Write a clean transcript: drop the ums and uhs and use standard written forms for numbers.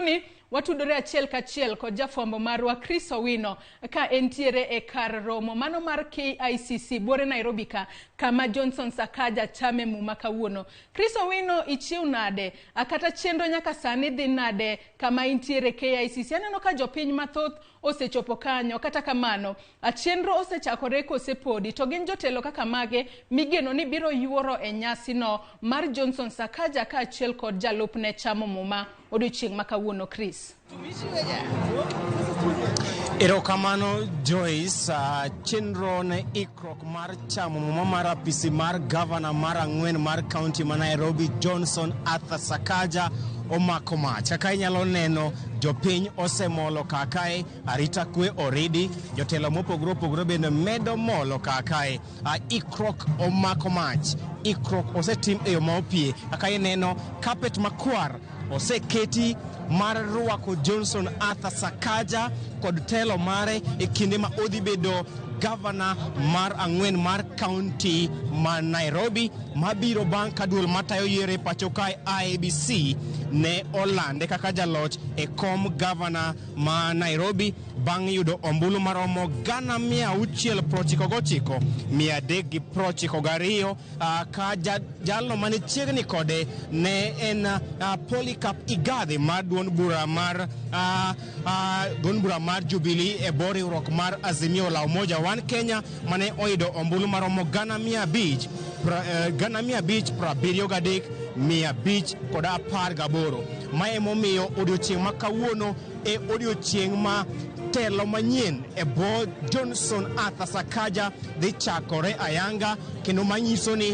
Otienoni watudore achiel kachiel kod jafwambo marwa Chris Owino ka entiere e kar romo mano mar KICC buore Nairobi ka kama Johnson Sakaja chame muma kawuono. Chris Owino, ichiew nade? Kata chenro nyaka sani dhi nade kama intiere KICC? Aneno ka jopiny mathoth osechopo kanyo, kata kamano chenro osechakore kose podi? To gin jotelo kaka mage migeno ni biro yuoro e nyasino mar Johnson Sakaja kaachiel kod jalupne chamo muma odiochieng' ma kawuono, Chris? Erokamano Joyce. Chenro ne ikruok mar chamo muma mar apisi mar gavana mar ang'wen mar kaunti ma Nairobi Johnson Arthur Sakaja omako mach. Kaka inyalo neno, jopiny osemolo kakae, arita kwe oridi, jotelo mopogore opogore bende medo molo kakae. Ikruok omako mach, ikruok osetim e yo ma opie. Kaka ineno, carpet makwar oseketi mar rwako Johnson Arthur Sakaja kod telo mare e kinde ma odhi bedo gavana mar ang'wen mar kaunti ma Nairobi, mabiro bang' ka duol matayo yiero e pacho kae IEBC ne olande kaka jaloch e kom gavana ma Nairobi bang' yudo ombulu maromo 699,392, ka jalno mane chiegni kode ne en Polycarp Igathe mar duond bura mar Jubilee e bwo riwruok mar Azimio la Umoja One Kenya, mane oyudo ombulu maromo 573,518. Mae emomiyo odiochieng' ma kawuono e odiochieng' ma telo manyien e bwo Johnson Arthur Sakaja dhi chakore ayanga, kendo manyiso ni